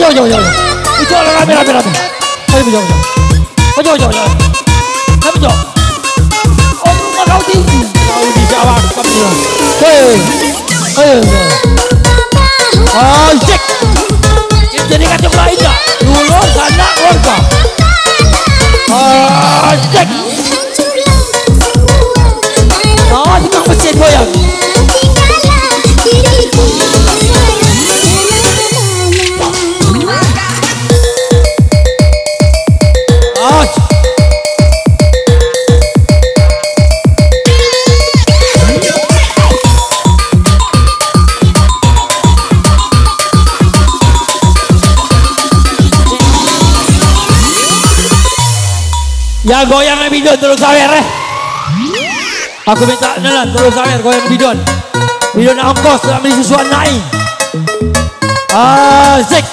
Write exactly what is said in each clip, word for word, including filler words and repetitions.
Ojo, ojo, ojo. Ojo, rame, rame, rame. Ayo, ojo, ojo. Ojo, ojo, ojo. Ayo, ojo. Oh, rumah kau tinggi. Kau di Jawa, kau bilang. Hei. Ayo, ojo. Asik. Jadi kacau lain dah. Dulu sana keluarga. Asik. Nah, tukang mesin goyang. Ah. Ya, goyang, eh, bidon, terus sawer, eh. Aku minta nelan, terus sawer, goyang bidon. Bidon nak ongkos, nak beli susuan nai. Asik.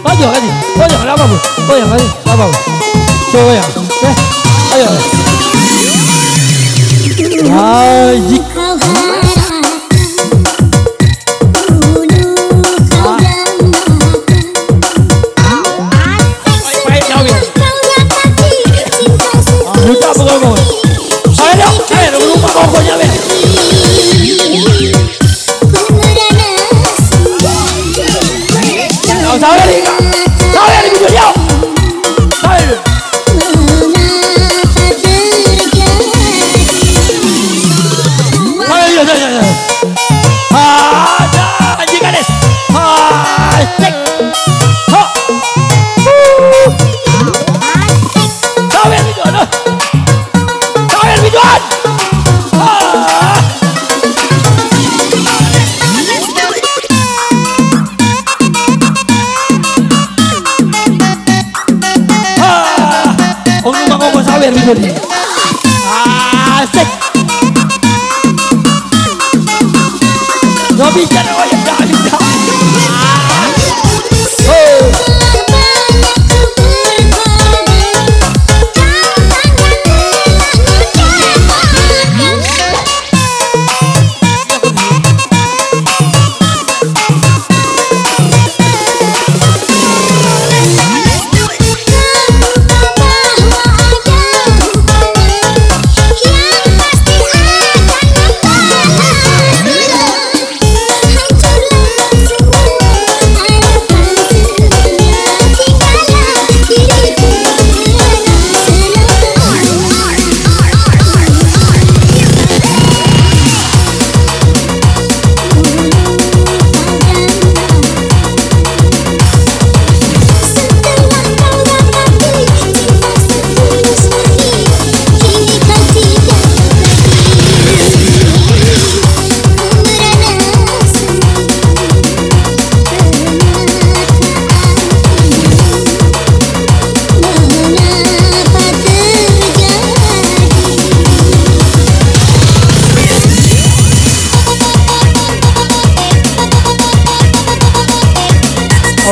Goyang, goyang, goyang, apa, Bu? Goyang, goyang, apa, Bu? Coba goyang. Eh, ayo. Asik. Ayo, ayo, ayo, ayo. Ada anjing gadis. Hai, cek. Ha. Uh. Sawer biduan, ah. Sawer biduan. Ah. Ah. Wong numpang ngomong sawer biduan ni. Asik. Gak bisa, gak bisa, gak bisa. Oh.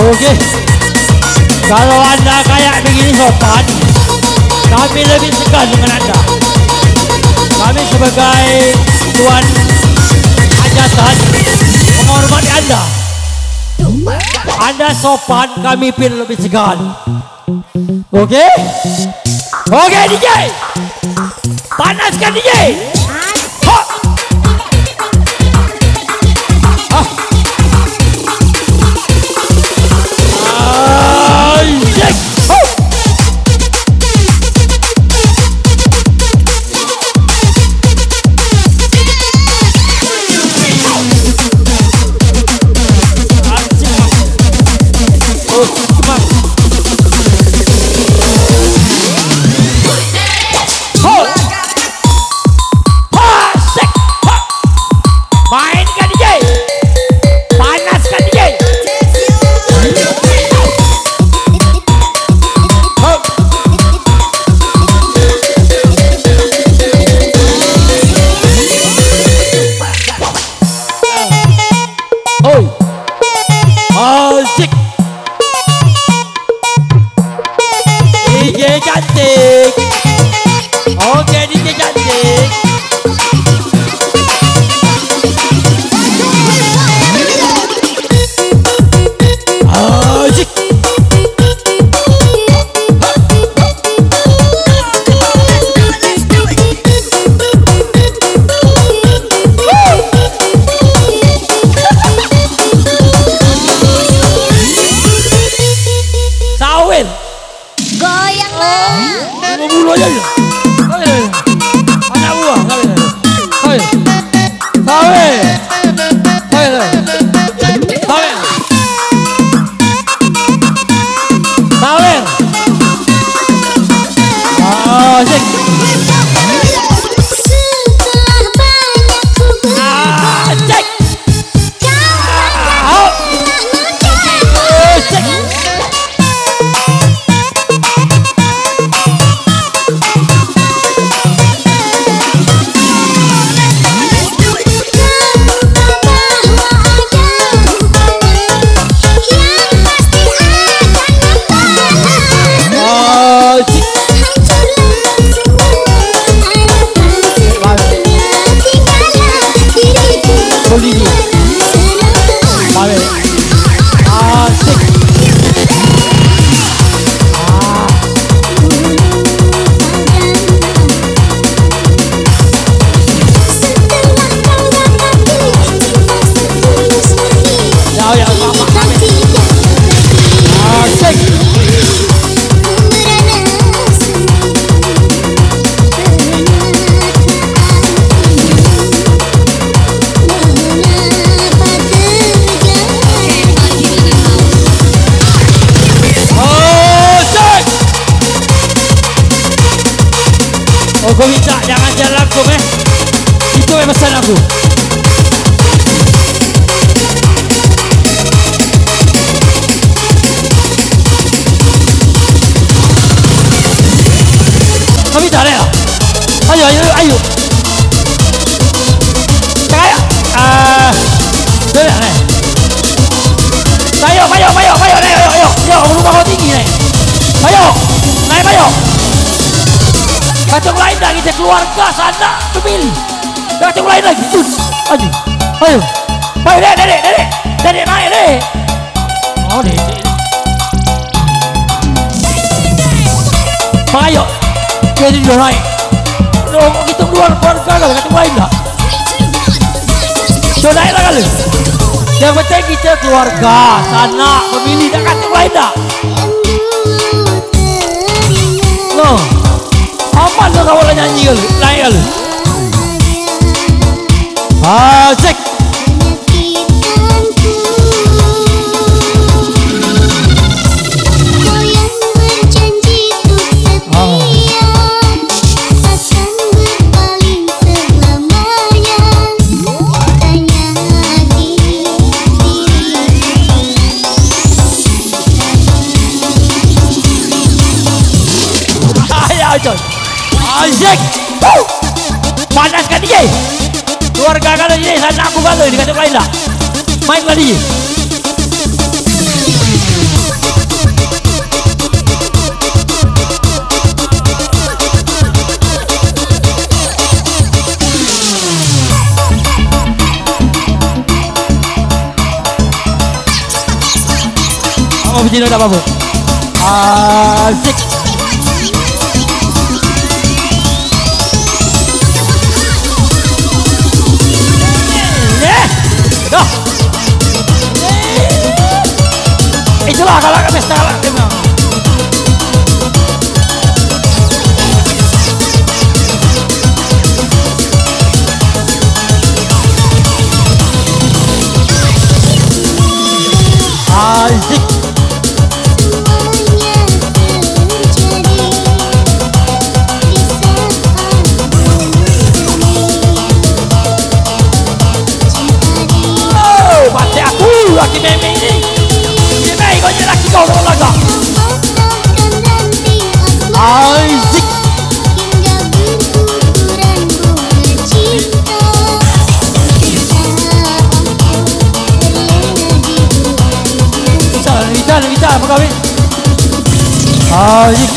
Oke. Kalau anda kayak begini sopan, kami lebih segan dengan anda. Kami sebagai tuan hajatan menghormati anda. Anda sopan, kami pun lebih segan. Oke? Oke, D J. Panaskan, D J. Hop. Ah. Anjing. Hop. Asik. Ah, cek. Ah, hop. Eh, cek. Oh, gue minta jangan jalan gue, eh. Itu yang pesan aku. Kami tak ada. Ayo, ayo, ayo. Cakap, ah, dah, dah, dah. Payo, payo, payo, payo, naik, payo, payo, payo, rumah kau tinggi, naik. Payo, naik, payo. Kacau lain dah kita keluarga sana, pemilih. Kacau lain lagi. Terus, ayo. Ayo. Ayo, dek, dek, dek, dek. Dek, dek, naik, dek. Oh, dek, dek. Payo. Jadi dah naik. Loh, kok kita keluar, keluarga kau, kacau lain dah. Dah naik lah kali. Yang penting kita keluarga, sanak, pemilih, dah kacau lain dah. Loh. Aman tu kawan lah nyanyi kali, naik kali. Asik. Ayo, coy. Asik. Wuh. Panas kan, D J? Keluarga kan, D J, sana aku kan, dikasih lain dah. Main kan, D J? Apa biji dak apa-apa. Asik. Eh, dah. Itulah kalau pesta lah memang. Asik. Oh, pacak aku, laki meme ini. Meme, kau ni laki kau, kau lagak. Asik. Bisa, bisa, bisa, apa kawin? Asik.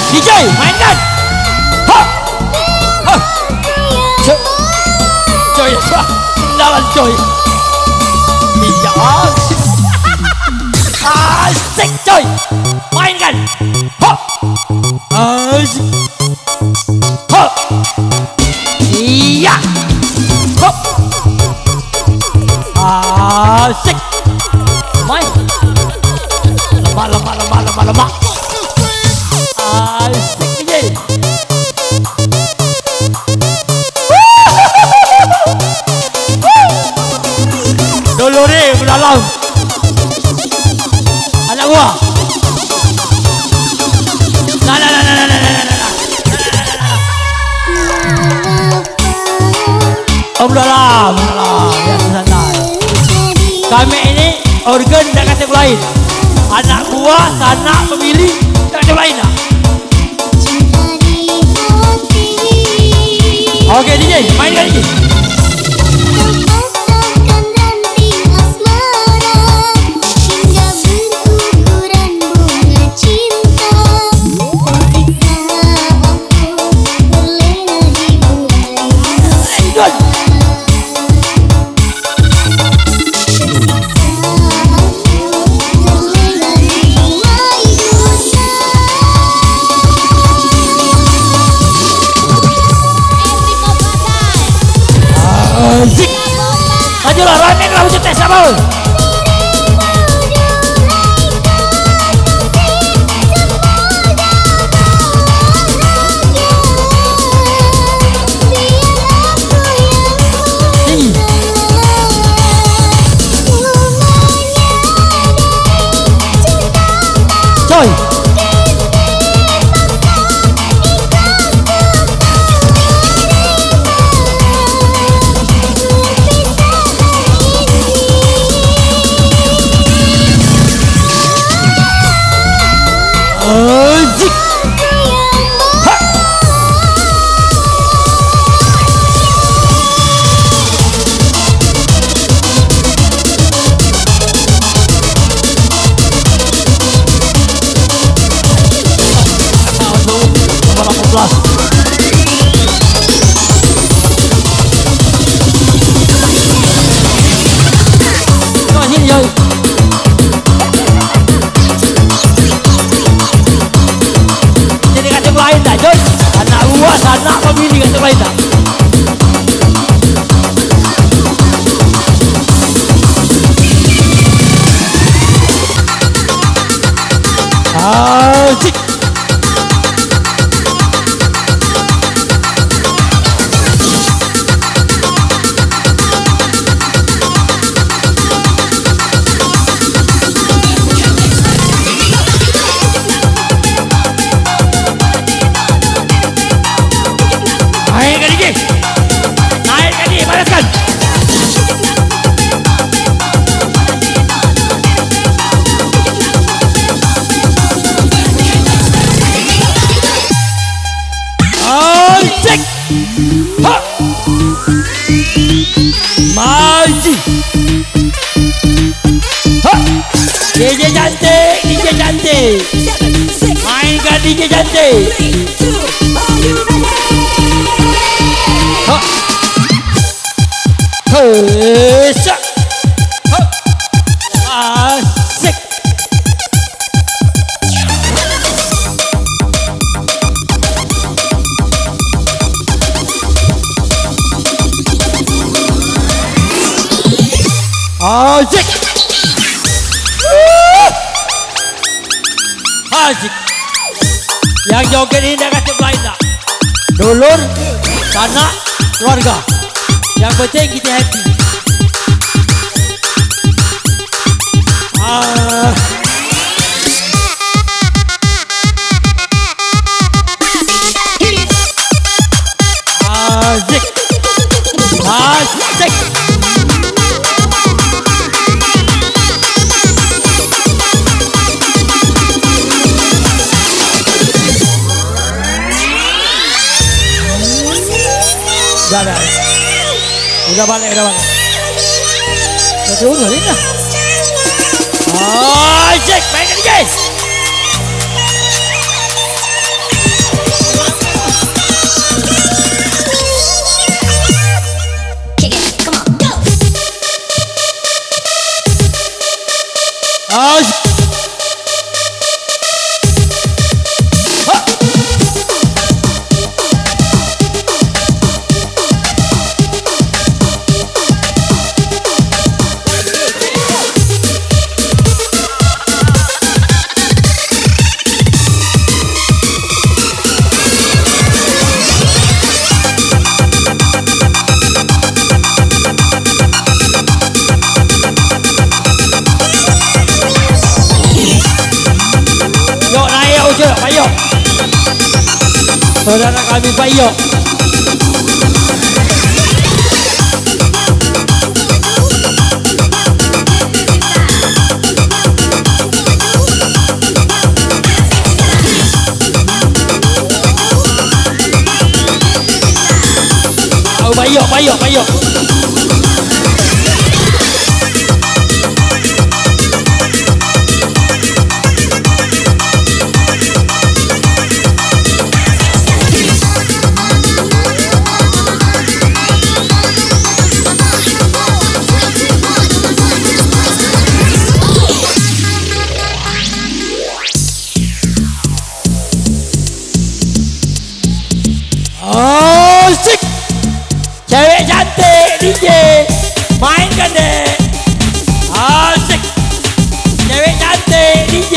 D J, mainkan. Ha. Ha. Cek. Coy, dalam coy. Iya. Asik, coy. Mainkan. Ha. Asik. Ha. Iya. Ha. Asik. Main. Lemak, lemak, lemak, lemak, lemak. Asik, D J. Dolore bedalam. Anak gua. Nah, nah, nah. Om dalam, om dalam. Biasa santai. Kami ini organ dak katek lain. Anak buah, sanak, pemilih, dak katek lain dah. Oke, D J, mainkan, D J. Asik. Ayolah, running lah, uji tes apa? Tinggi. Coy. Asik. Ha. Jadi kacau lain dah, Jun. Anak luas, anak pemilih kacau lain dah. Asik. Naik ke tinggi. Naik ke tinggi, panaskan. Asik. Ha. Maju. Ha. D J cantik, D J cantik. Mainkan D J cantik. Ha. Hei, syak. Ha. Asik. Asik. Asik. Yang joget ini dak katek lain dah. Dulur, sanak, keluarga. Yang penting kita happy. Ah. Asik. Asik. Dah, dah. Udah balik, udah balik. Udah, udah, udah. Asik, main lagi, guys. Cek, Pak Yok. Saudara kami, Pak Yok. Oh, Pak Yok, Pak Yok, Pak Yok. Asik. Cewek cantik D J, mainkan dek. Asik. Cewek cantik D J.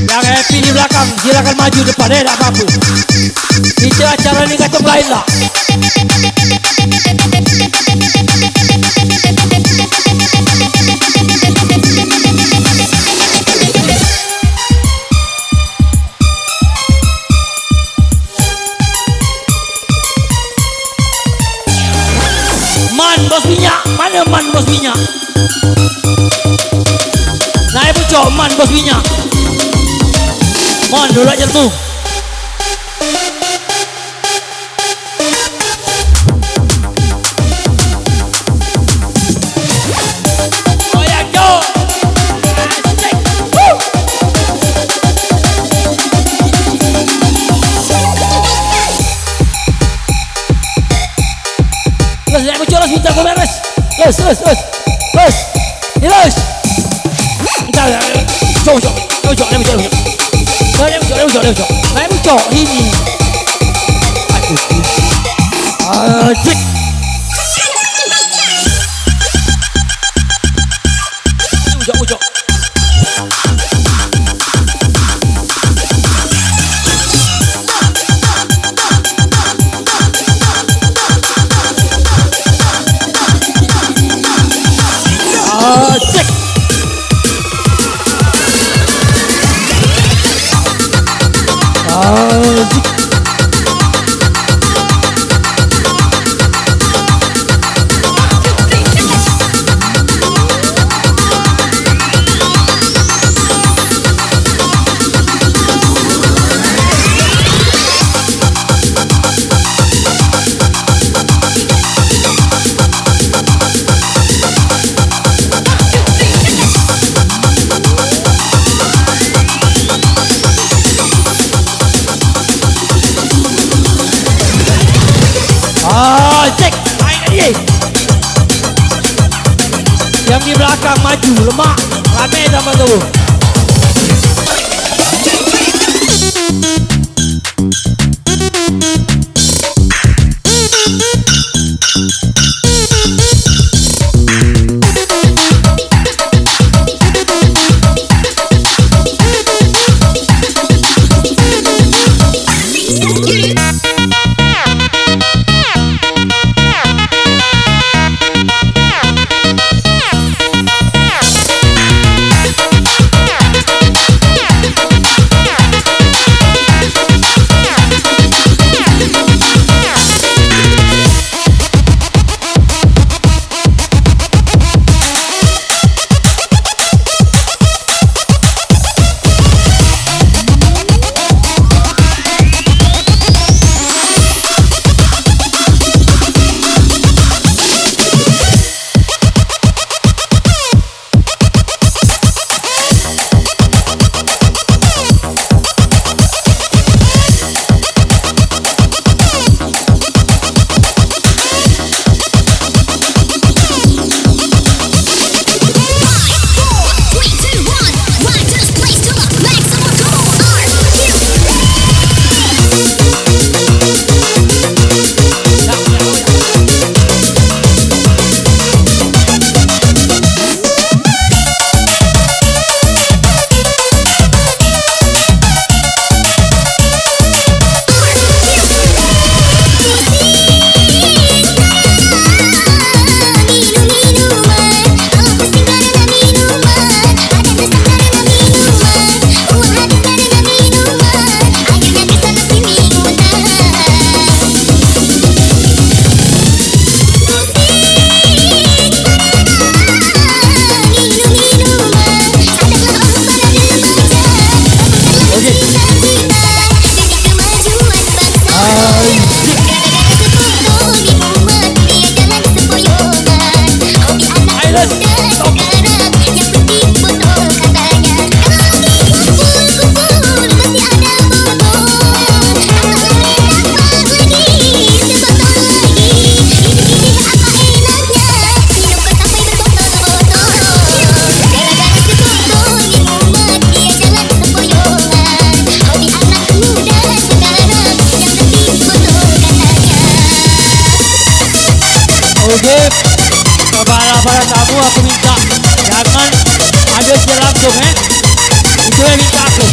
Yang happy di belakang, silakan maju depan, eh, tak apa-apa. Kita acara ni kacau lain lah. Man bos minyak, mana man bos minyak? Naik pucuk man bos minyak. Man, dolak jelmu. Goyang, Cok. Asik. Woo. Terus, naik muncul, terus, minta gua beres. Terus, terus, terus. Terus. Terus. Minta, Cok, Cok. Cok, Cok, Cok, Cok. Cok, Cok, Cok, Cok. Naik muncul, ini. Aduh. Asik. Ujok, ujok. Asik. Asik. Ah, cek. Main lagi. Yang di belakang maju, lemak. Rame tambah tu. Aku minta, jangan ada siaran langsung, eh. Itu yang minta aku.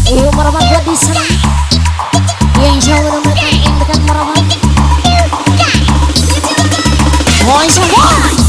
Iyo, merapat buat di sana. Yang jauh dan dekat, yang dekat merapat. Boys and boys.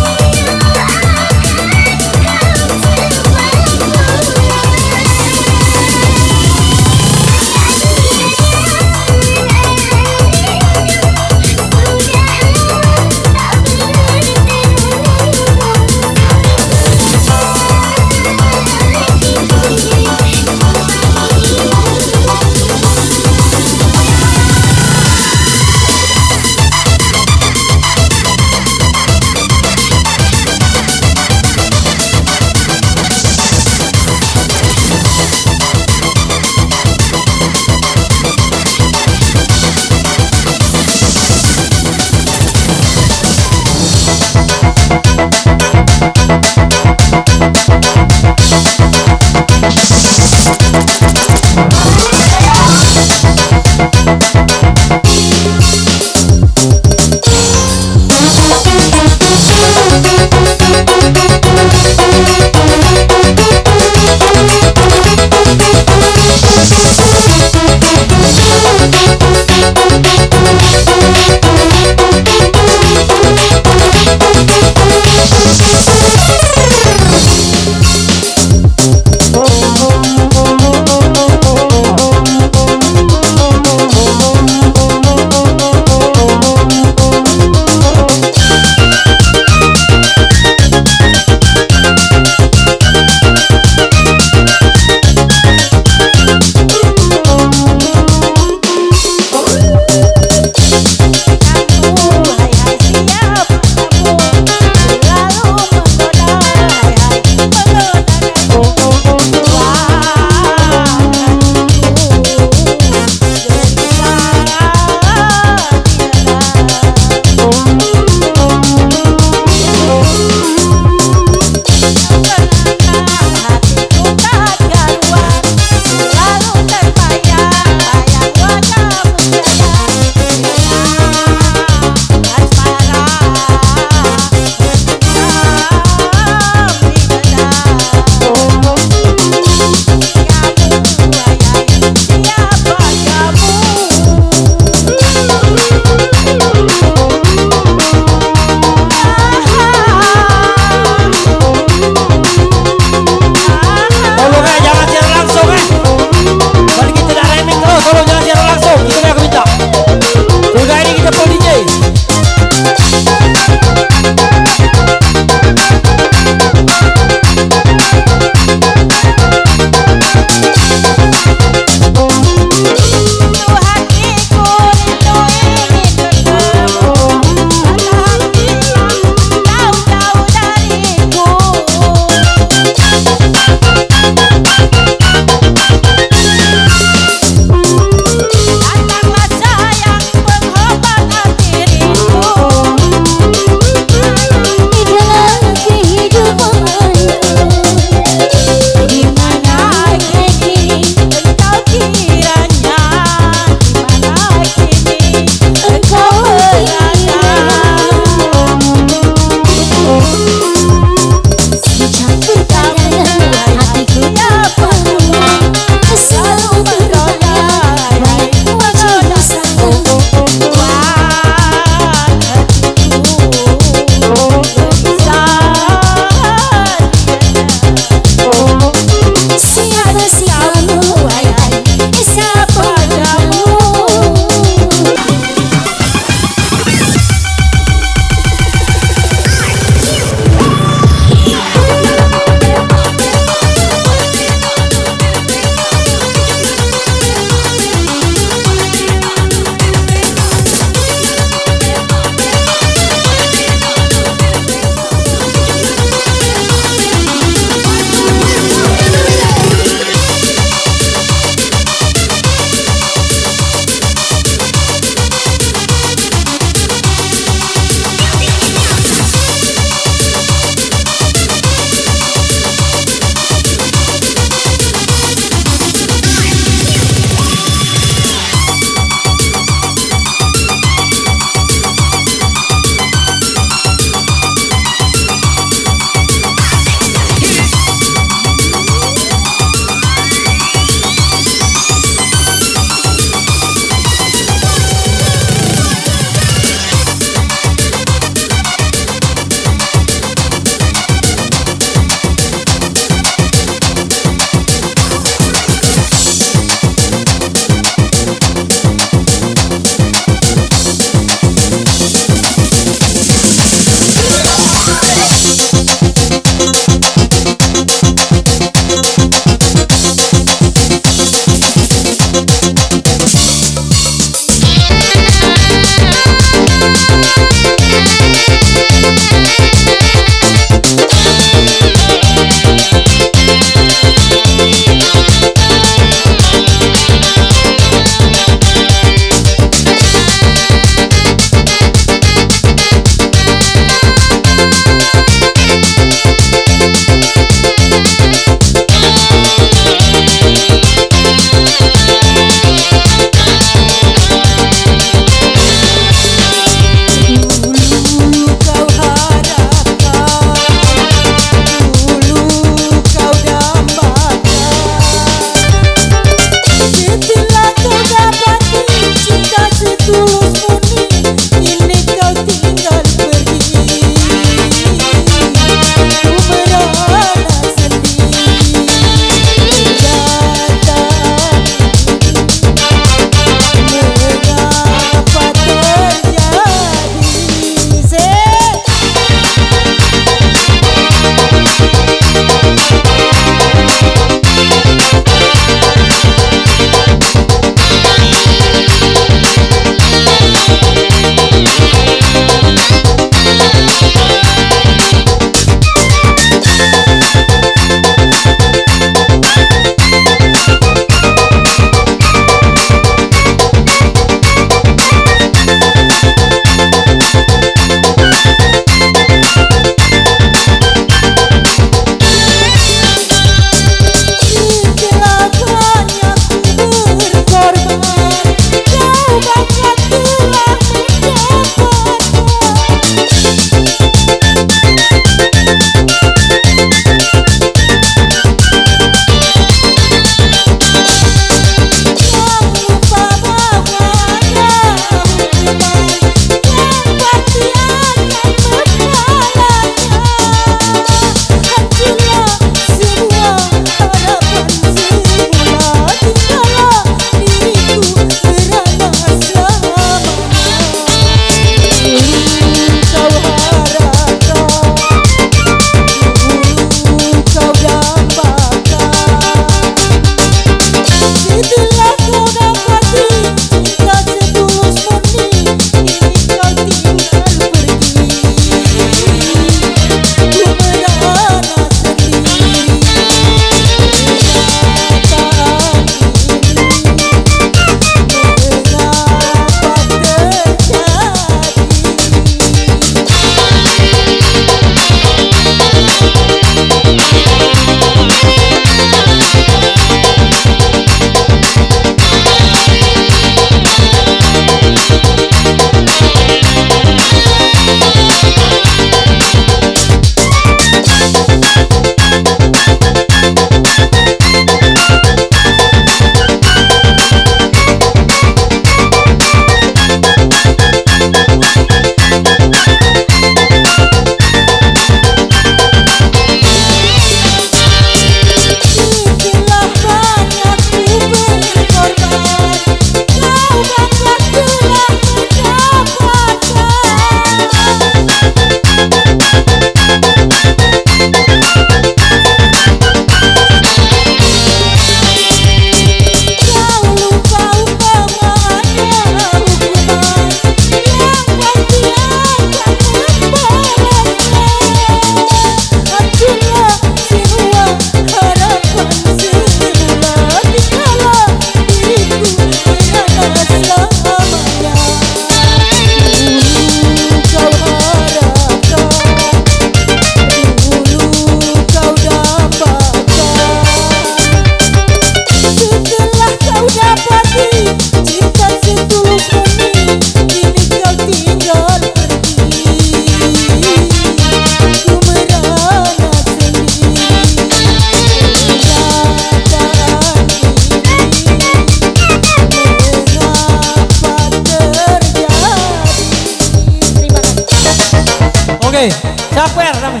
Eh, sabar, rame.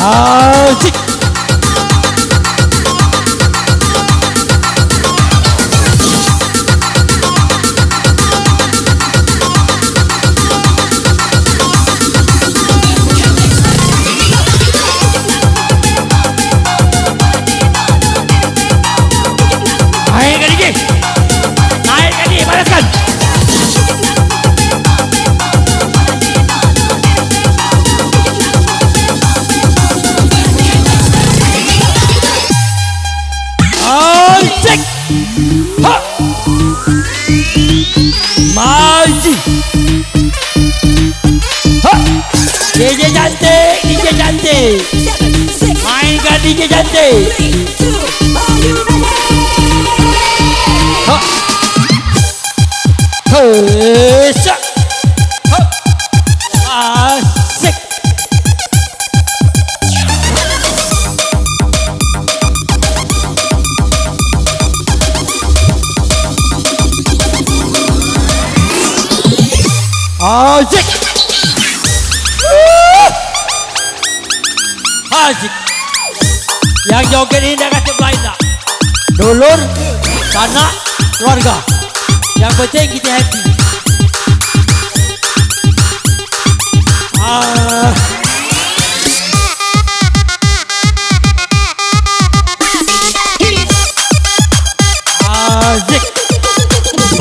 Asik. Naik ke tinggi. Naik ke tinggi, panaskan. Asik. Ha. Maju. Ha. D J cantik, D J cantik. Mainkan D J cantik. Ha. Hesak. Ha. Asik. Asik. Asik. Yang joget ini dah kacau lain dah. Dulur, sanak, keluarga. Yang penting kita happy. Ah. Asik.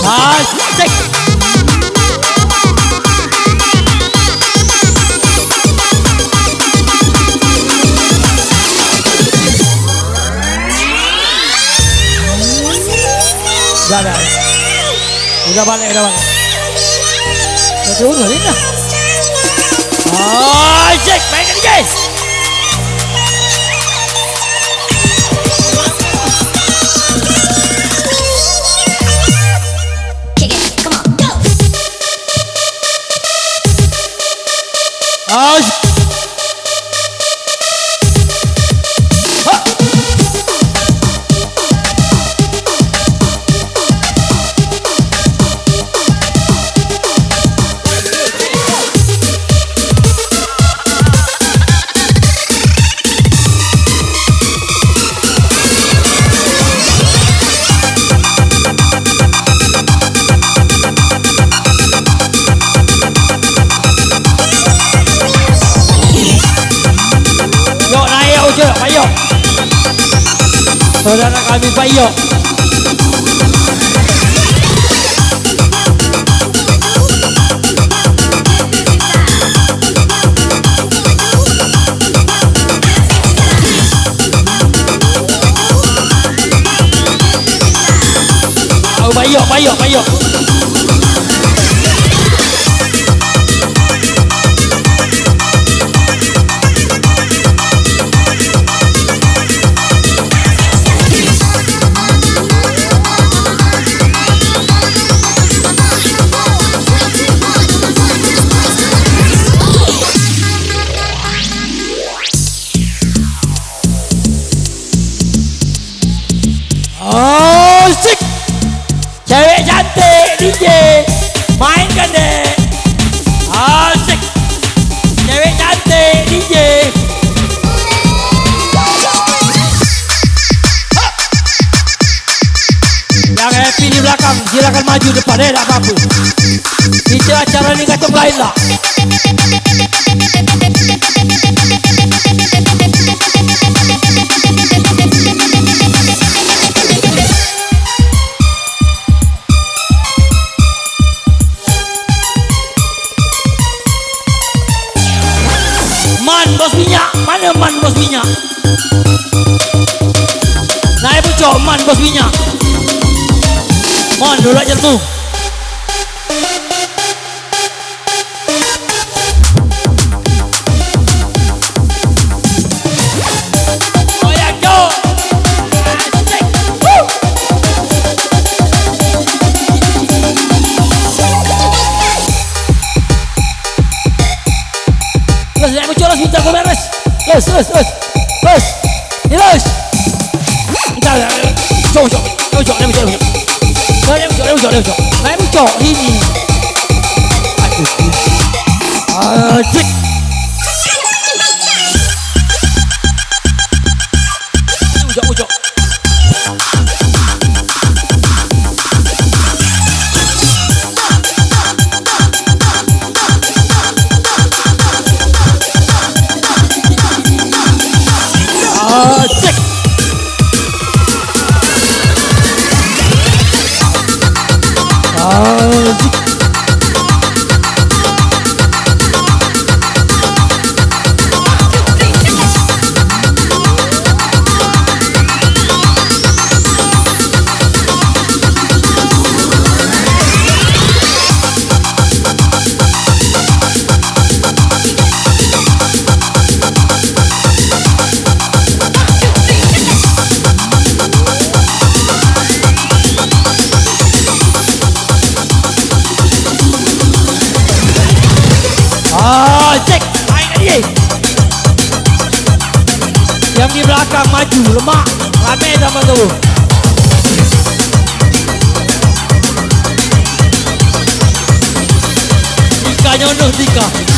Asik. Dah, dah. Udah balik, udah balik. Satu, dua, tiga. Asik, main lagi, guys. Kick it, come on, go. Asik. Yok, naik, yok, ucuk, Pak Yok. Saudara kami, Pak Yok. Au, bayok, bayok, bayok. Asik. Cewek cantik D J, mainkan dek. Asik. Cewek cantik D J. Yang happy di belakang, silakan maju depan, eh, tak apa-apa. Kita acara ni kacau lain lah. Man, bos minyak. Mana man, bos minyak? Naik pucuk, man, bos minyak. Man, dolak jermu. Goyang, Cok. Asik. Woo. Terus, naik muncul, terus, muncul, terus. Terus, terus, terus. Terus. Ni, terus. Entar, cok, cok, cok, cok, cok, cok. Naik muncul, naik muncul, naik muncul. Naik muncul, ini. Aduh. Asik. Yang di belakang maju, lemak, rame sama tu. Tika nyonoh tika.